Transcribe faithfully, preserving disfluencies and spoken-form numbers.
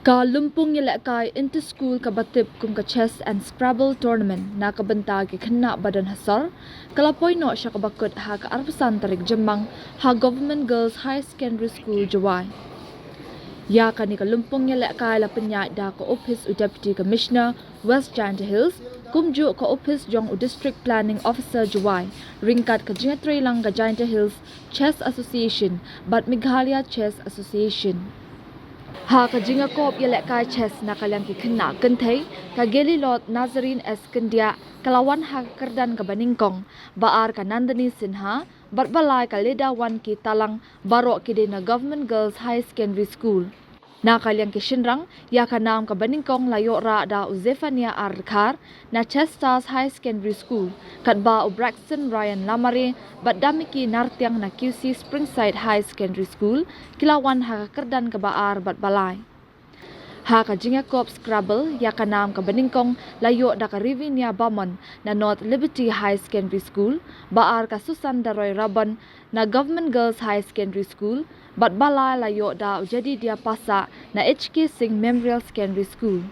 Ka lympung ïalehkai inter-school kaba tip kum ka Chess and Scrabble Tournament na ka bynta ki khynnah ba don ha sor, ka la poi noh sha kaba kut ha ka arphew san tarik Jymmang ha Government Girls Higher Secondary School, Jowai. Ïa kane ka lympung ïalehkai la pynïaid da ka ophis u Deputy Commissioner West Jaintia Hills, kumjuh ka ophis jong u District Planning Officer Jowai, ryngkat ka jingïatreilang ka Jaintia Hills Chess Association bad Meghalaya Chess Association. Ha ka jingïakop ïalehkai chess na ka liang ki khynnah kynthei, ka Gelilot Nazarene S Kyndiah ka la wan ha ka kyrdan kaba nyngkong, ba ar ka Nandini Sinha, bad ba lai ka Ledawan K Talang, baroh ki dei na Government Girls Higher Secondary School. Na ka liang ki shynrang, ïa ka nam kaba nyngkong la ïoh rah da u Zephaniah R Dkhar na Chess Stars Higher Secondary School, katba u Braxton Ryan Lamare bad Damiki Nartiang na Q C Springside Higher Secondary School ki la wan ha ka kyrdan kaba ar bad ba lai. Ha ka jingïakop Scrabble, ïa ka nam kaba nyngkong la ïoh da ka Rivinia Bamon na North Liberty Higher Secondary School, ba ar ka Susan Daroy Rabon na Government Girls Higher Secondary School, bad ba lai la ïoh da u Jadidia Passah na H K Singh Memorial Secondary School.